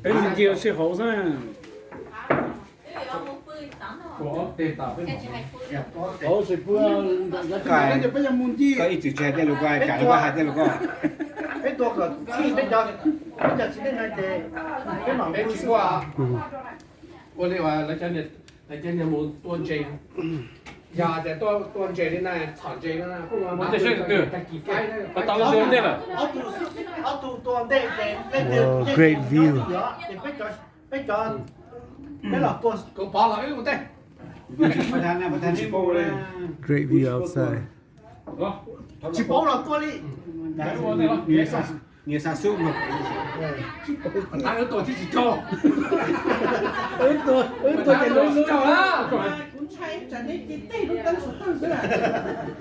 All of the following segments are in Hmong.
Peb mus ncig sib hauv xwb. Hauv tsis pub, peb mus ncig. Koj ib txwm tsis hais tej lus ko, cas lawv hais tej lus ko. Peb tua kom txhij peb cov, peb cov txiv neej no ces peb mam peb tsis ua. Ua li lawv cov niag mus tua ntses, yog tias tua ntses li na, txhom ntses no, tag kis faib, ob tug tua ntej ces leej twg, leej twg yuav ces peb cov, peb los tua, kuv pov los wb ua ntej. Great view outside. Tsis paub los tua li. Nias xa xub mas. Wb tua thiab tsis raug. Wb tua, wb tua ces lub lub. Kuv ntshai tsam nej cia tej lub teeb saum tawg xwb.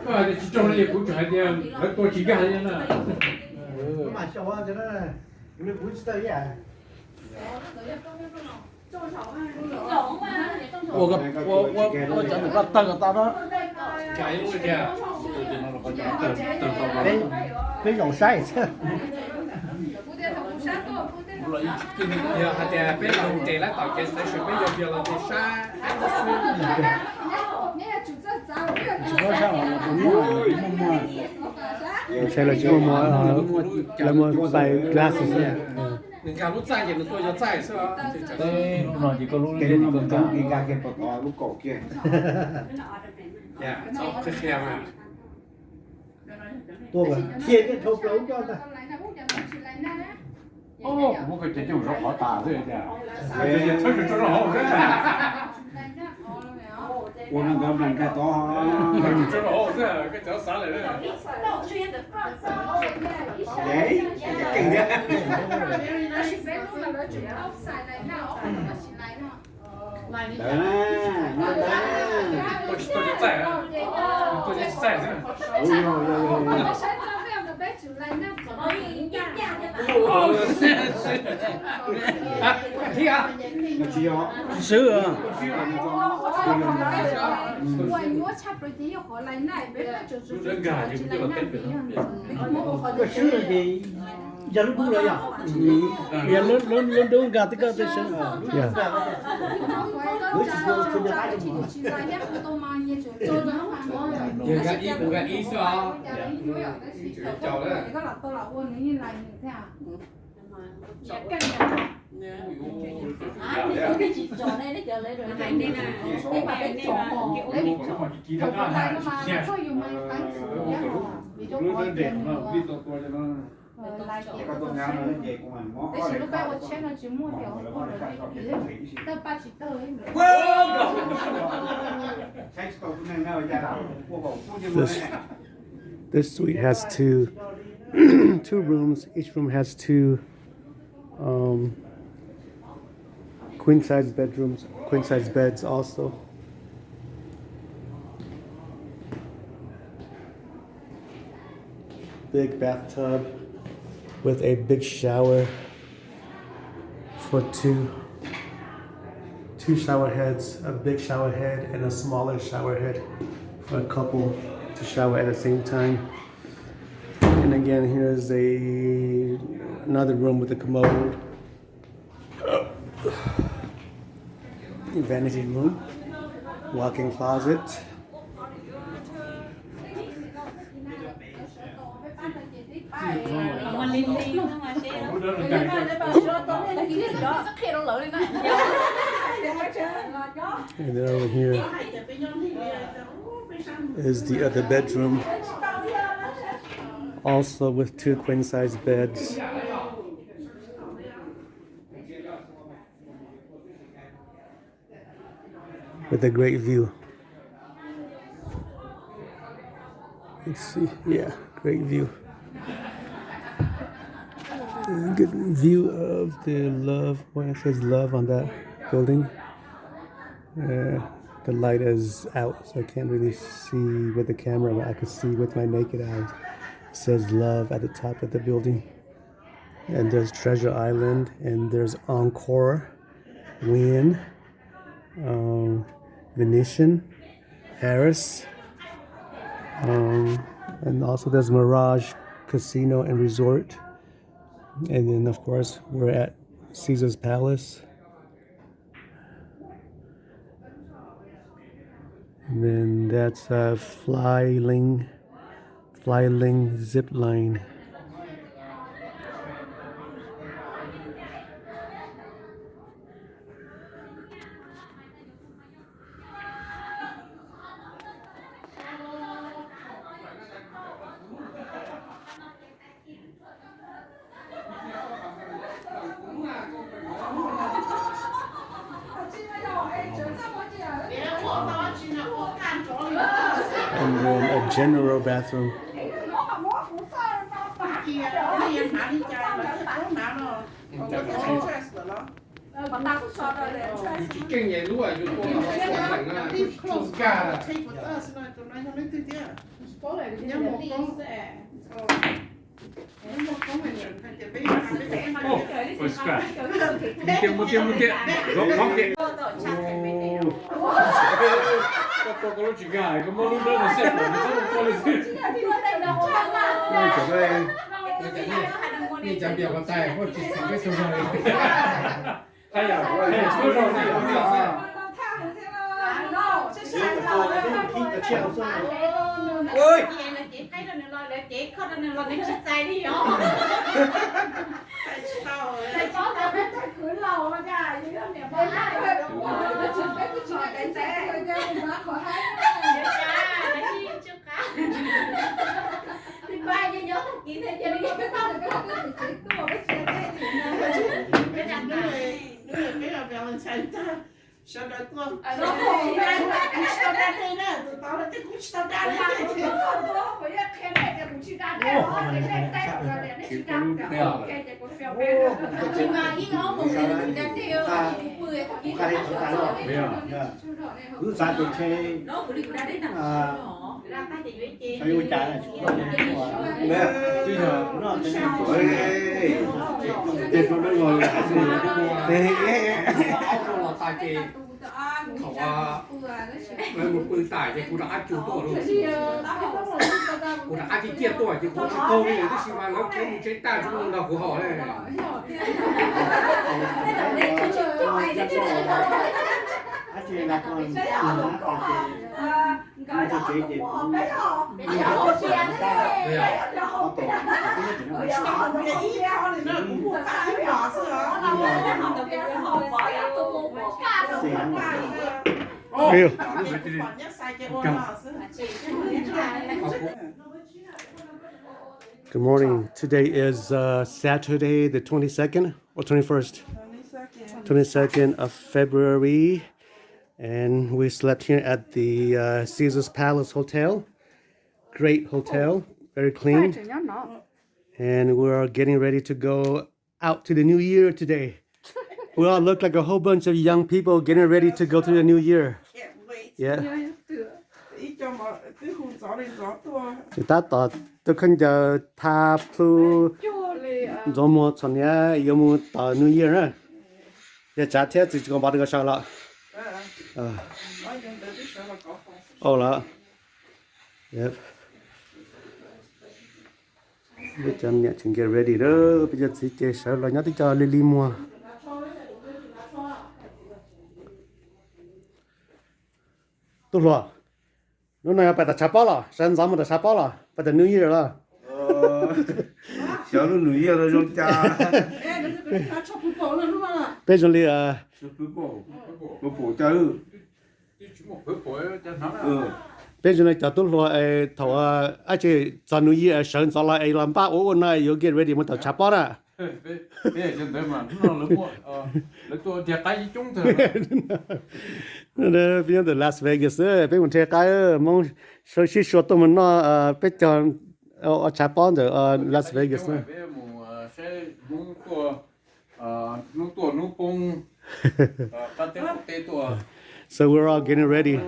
Koj hais tias tsis raug no ces kuv tseem hais tias lawv tua tsis nkag li na. Kuv mam xyaum tias kuv tsis tawg ib yam. Ua cov ntawm koj tawg kom tau na. Peb zaum saib xwb. Yog hais tias peb los tes lab tom kev station peb yuav vias los tes sab. Tsis paub sab os, muaj muaj. Saib lawv tsis muaj muag, lawv muaj fais glasses xwb. Nws nkag lub txaij ces nws tuaj yog txaij xwb. Lub no ces koj lub, lub no nkag kiag pom tod lub kaum kiag. Txhob qhia qhia mas. Tuaj mas qhia kiag dhau plaws lub coj ntag. Kuv muab koj cev coj mus zov qhov tas xwb tiag. Thawb tsuas tso rau hauv xwb. Ua no nkawd nplees nkag tod. Thawb tsuas tso rau hauv xwb, koj cov xav lawm. Ntawd na, no ntawd. Tsis yog. Koj swb no ces yog lub dub lawm yog? Yog lub dub nkag twb koj twb swb. Nkag ib, kuv nkag ib xwb os. Tab sis lub peb ua tsheb no tsis muaj tias ua pem ib, tab paj tsis tawg li. This, this suite has two, two rooms. Each room has two, um, queen size bedrooms, queen size beds also. Big bathtub with a big shower for two, two shower heads, a big shower head and a smaller shower head for a couple to shower at the same time. And again, here's a, another room with a commode. Vanity room, walk-in closet. And then over here is the other bedroom, also with two queen size beds. With a great view. Let's see. Yeah, great view. Good view of the love, where it says love on that building. Uh, the light is out, so I can't really see with the camera, but I can see with my naked eye. It says love at the top of the building. And there's Treasure Island, and there's Encore, Wynn, um, Venetian, Harrah's, um, and also there's Mirage Casino and Resort. And then, of course, we're at Caesar's Palace. And then that's a Flyling, Flyling zip line. And then a general bathroom. Muaj tiag muaj tiag, zaum qhov ke. Koj tua koj lub tsis nkag, koj muab lub dawb no xej pom nws txhob tua li xwb. Nej cov npias huab tais muaj tsis txheeb peb tsaug zog li. Hais yam, hais yam tsuab zog li. Sawv daws tuaj. Wb xav tias ntshe xav yuav ua cas, thaum lawv mus pw tas ces kuv rov qab tsuag tuaj lauj. Kuv rov qab ciaj ciaj tuaj ces kuv tsis taug li lawm, tab sis mas lawv khiav mus tsev tag tsis muaj nrog kuv haus li. Good morning. Today is uh, Saturday, the twenty-second or twenty-first? Twenty-second of February. And we slept here at the uh, Caesar's Palace Hotel. Great hotel, very clean. And we're getting ready to go out to the new year today. We all look like a whole bunch of young people getting ready to go to the new year. Yeah. Ces tab tom tus khaub ncaws tha plhu ntxuav muag txhom niam yuav mus tom new year na. Yog tsav thiab txiv tsis kom pov tau sawv los. Ua los. Peb cov niam tseem get ready lawm, peb cov txiv ces sawv los nyob twb cov li li muag. Tub hluas, hnub no yog pais tom tshav pob los, sawv ntxov mus tom tshav pob los, pais tom new year los? Xyov lub new year no zoo cas. Peb zoo li, peb zoo li cov tub hluas thaum dab tsi txog new year sawv ntxov los es los npaj ua ua no yuav get ready mus tom tshav pob na. Peb nyob ntawm Las Vegas, peb mus nrhiav qaib, Hmoob sib sua tuaj mus noj peb caug tshav pob ntawm Las Vegas. So we're all getting ready.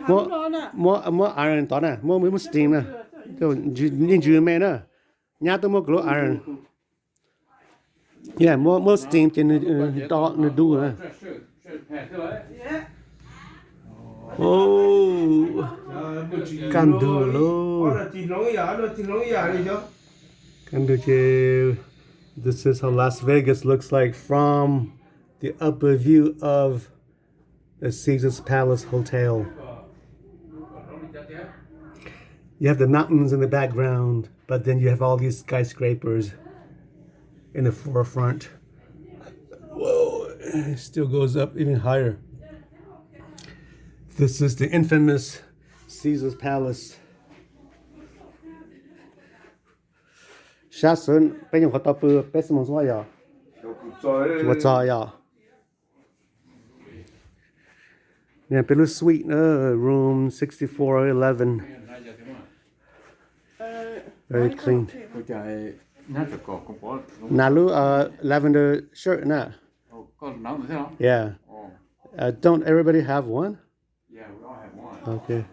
Muab, muab iron tod na, muab, muab steam na. Yeej ntsws me na. Nyab twb muab kuv lub iron. Muab, muab steam ces nws do nws du na. Kaj ntug lauj. Kaj ntug ces This is how Las Vegas looks like from the upper view of the Caesars Palace Hotel. You have the mountains in the background, but then you have all these skyscrapers in the forefront. Whoa, it still goes up even higher. This is the infamous Caesar's Palace. Sab xwb peb nyuam qhuav tau pw peb xuab moos xwb yog? Tsis ua txog yog? Peb lub suite na, room sixty-four eleven. Very clean. Nas lub lavender shirt na. Yeah. Don't everybody have one? Okay.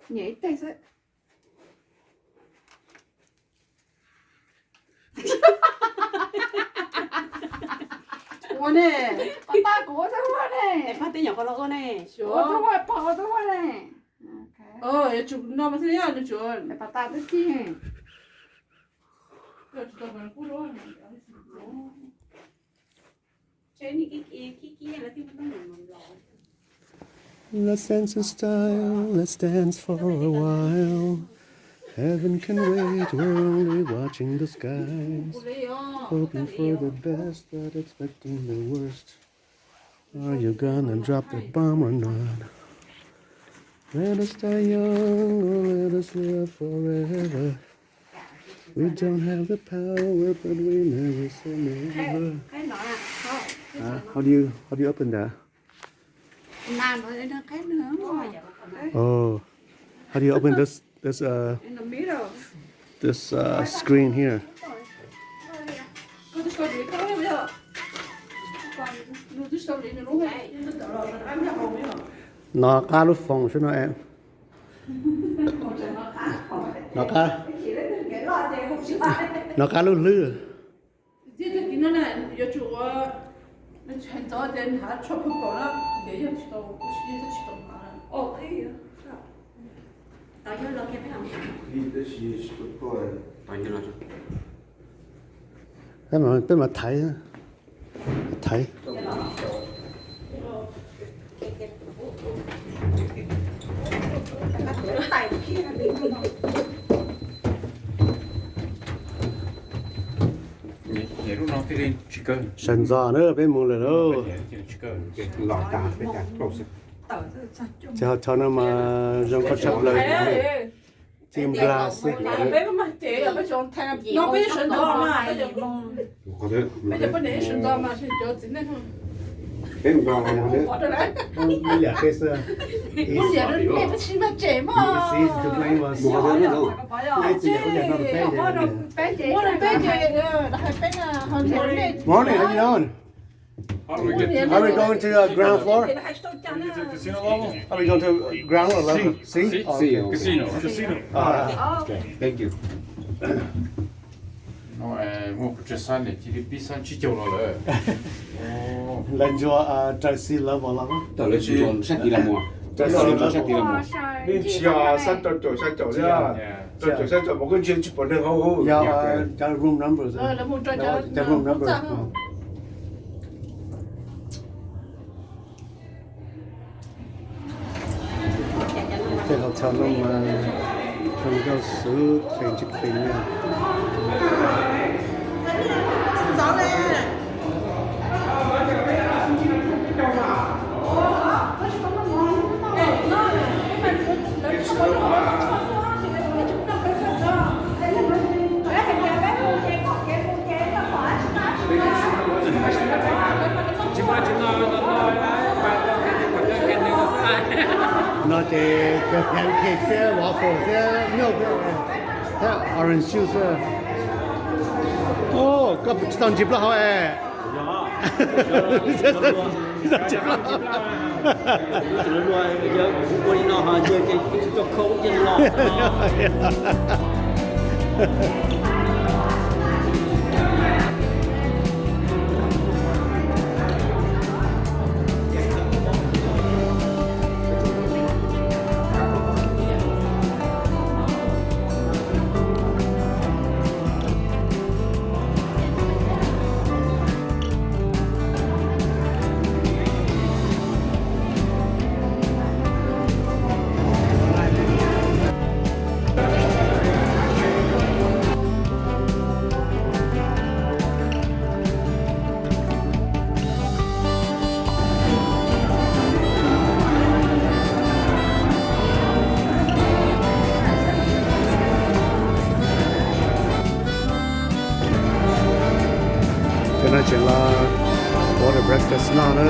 Nias ib teg xwb. Ua ne, pab tab kuv ua tau ua ne. Pab teb nyuam qhuav los ua ne. Ua tau ua, pab ua tau ua ne. Yuav tsum no mas thiaj yog nws tsum pab tab tib si. Let's dance in style, let's dance for a while. Heaven can wait, we're only watching the skies. Hoping for the best, but expecting the worst. Are you gonna drop the bomb or not? Let us die young or let us live forever. We don't have the power, but we never say never. How do you how do you open that? Oh, how do you open this this uh this uh screen here? No qab lub foos sub no es. No qab, no qab lub hlwb. Tiag tiag no na, yuav tsum ua, hais ntxov tias nws hnav tshuaj pheej paum na, tias yog tsis tau, tsis tau hnav. Peb mam thaiv, thaiv. Sawv ntxov na peb mus lawm lauj. Ces ho tso no mas zoo nkauj tshaj plaws. Tsis nplas xwb. Peb mas mas ces peb sawv ntxov mas, peb cov poj niam sawv ntxov mas cov txiv neej. Peb mus liam peb xwb. Mus liam nej peb tsis mas ces mas. Peb ces, peb ces, peb ces, peb ces, peb ces, peb ces, peb ces. Morning, how you doing? Are we going to uh, ground floor? Are we going to ground or level? C? C. Oh, okay. Casino. Casino. Ah. Okay. Thank you. Muaj kuv tsev xab niam cia li pib xab tsib caug los lawm. Lawv ntsuas raws sea level los. Tawm lawv tsis ntsuas sab tid los mus. Raws sea level sab tid los mus. Tsis yog xab rau caum xab caum li. Rau caum xab caum mas koj ntsia tsis pom neeg hauv. Yog cov room number. Cov room number. Tej hotel no mas zoo nkauj xwb, qhia tsis qhia li. No ces cov pancake thiab waffle thiab milk thiab orange juice. Koj tsis tau ntsis plaub hau es. Tsis tau ntsis plaub. Cov no tseem los order breakfast noj na.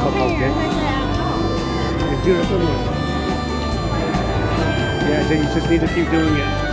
Kho tau kev. Yeah, then you just need to keep doing it.